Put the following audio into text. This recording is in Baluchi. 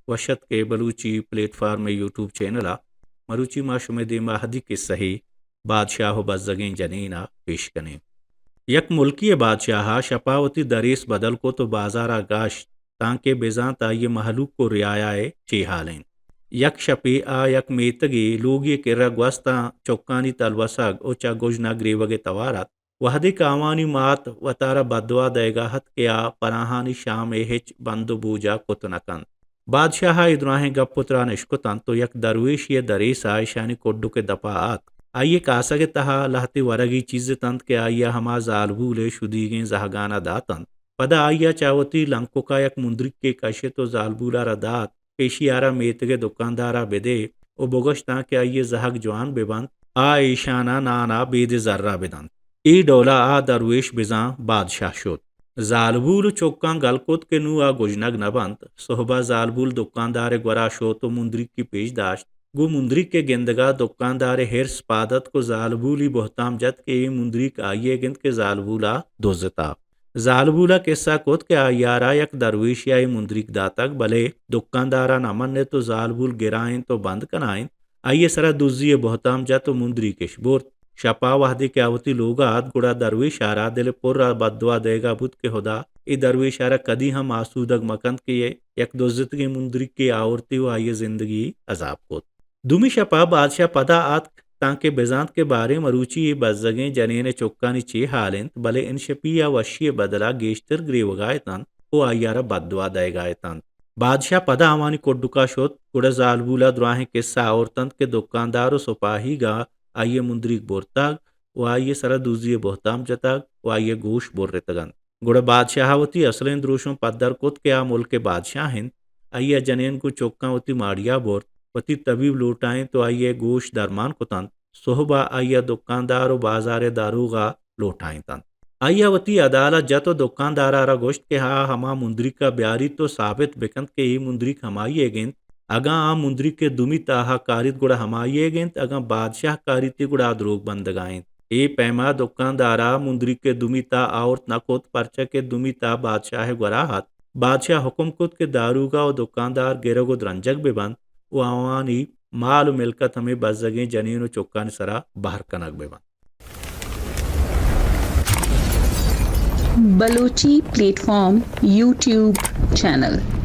وش اتک ئے بلوچی پلیٹ فارم ءِ یوٹیوب چینل ءَ۔ مروچی ما شمئے دیما ہدی کسہ ئے بادشاہ ءُ بزگیں جنین ءَ پیش کنیں۔ یک ملکے ءِ بادشاہ ءَ شپ ءَ وتی دریس بدل کت ءُ بازار ءَ گشت، تانکہ بزانت آئی ءِ مہلوک ءُ رعایا ءِ چے حال انت۔ یک شپے آ یک میتگے لوگے ءِ کرا گوست تاں چکانی تلوسگ ءُ چہ گژن ءَ گریوگ ءِ توار ات۔ وہدے کہ آوانی مات وتارا بددعا دئیگا ات کہ آ پراہانی شام ءِ ہچ بند ءُ بوجا کت نہ کنت۔ بادشاہ ءَ اے دراہیں گپ ءُ تران اشکتنت ءُ یک درویشے ءِ دریس ءَ ایشانی کڈک ءِ دپا آتک۔ آئی ءِ کاسگ ءِ تہا لہتے ورگی چیز اتنت کہ آئی ءَ ہما زالبول ءِ شدیگیں زہگان ءَ داتنت۔ پدا آئی ءَ چہ وتی لنکک ءَ یک مندریکے کشت ءُ زالبول ءَ را دات۔ پیشی ءَ را میتگ ءِ دکاندار ءَ بدے ءُ بگوشتاں کہ آئی ءِ زہگ جوان بہ بنت، آ ایشان ءَ نان ءَ بید ءِ زر ءَ بدنت۔ اے ڈول ءَ آ درویش بزاں بادشاہ شت۔ زالبول ءُ چکاں گل کت کہ نوں آ گژنگ نہ بنت۔ سہب ءَ زالبول دکاندار ءِ گورا شت ءُ مندریکی پیش داشت۔ گوں مندریک ءِ گندگ ءَ دکاندار ءِ ہرس پاد اتک ءُ زالبولی بہتام جت کہ اے مندریک آئی ئیگ انت کہ زالبول ءَ دزتہ۔ زالبول ءَ کسہ کت کہ آئی ءَ را یک درویشے ءَ اے مندریک داتگ، بلے دکاندار ءَ نہ منت ءُ زالبول گرائینت ءُ بند کنائینت۔ آئی ءِ سرا دزی ءِ بہتام جت ءُ مندریک اش برت۔ شپ ءَ وہدے کہ آ وتی لوگ ءَ ات، گڑا درویش ءَ را دل ءِ پر ءَ بددعا دئیگ ءَ بوت کہ ہدا اے درویش ءَ را کدی ہم آسودگ مہ کنت کہ یک دزتگیں مندریکے آورتی ءُ آئی ءِ زندگی عذاب کت۔ دومی شپ ءَ بادشاہ پدا آتک تانکہ بزانت کہ باریں مروچی اے بزگیں جنین ءِ چکانی چے حال انت، بلے انشپی ءَ وشی ءِ بدل ءَ گیشتر گریوگ ءَ اتنت ءُ آئی ءَ را بددعا دئیگ ءَ اتنت۔ بادشاہ پدا آوانی کڈک ءَ شت، گڑا زالبول ءَ دراہیں کسہ آورتنت کہ دکاندار ءُ سپاہیگ ءَ آئی ءِ مندریک برتگ ءُ آئی ءِ سرا دزی ءِ بہتام جتگ ءُ آئی ءِ گوش برتگ انت۔ گڑا بادشاہ ءَ وتی اسلیں دروشم پدر کت کہ آ ملک ءِ بادشاہ انت۔ آئی ءَ جنین گوں چکاں وتی ماڑی ءَ برت، وتی طبیب لوٹائینت ءُ آئی ءِ گوش درمان کتنت۔ سہب ءَ آئی ءَ دکاندار ءُ بازار ءِ داروغ ءَ لوٹائینتنت۔ آئی ءَ وتی عدالت جت ءُ دکاندار ءَ را گوشت کہ آ ہما مندریک ءَ بیاریت ءُ ثابت بکنت کہ اے مندریک ہمائی ئیگ انت۔ اگاں آ مندریک ءِ دومی تاہ ءَ کاریت گڑا ہمائی ئیگ انت، اگاں بادشاہ کاریت گڑا آ دروگ بندگ ءَ انت۔ اے پیم ءَ دکاندار ءَ مندریک ءِ دومی تاہ آورت نہ کت، پرچا کہ دومی تاہ بادشاہ ءِ گورا ات۔ بادشاہ حکم کت کہ داروغ ءُ دکاندار گرگ ءُ درنجگ بہ بنت ءُ آوانی مال ءُ ملکت ہمے بزگیں جنین ءُ چکانی سرا بہر کنگ بہ بنت۔ Balochi plate form YouTube channel.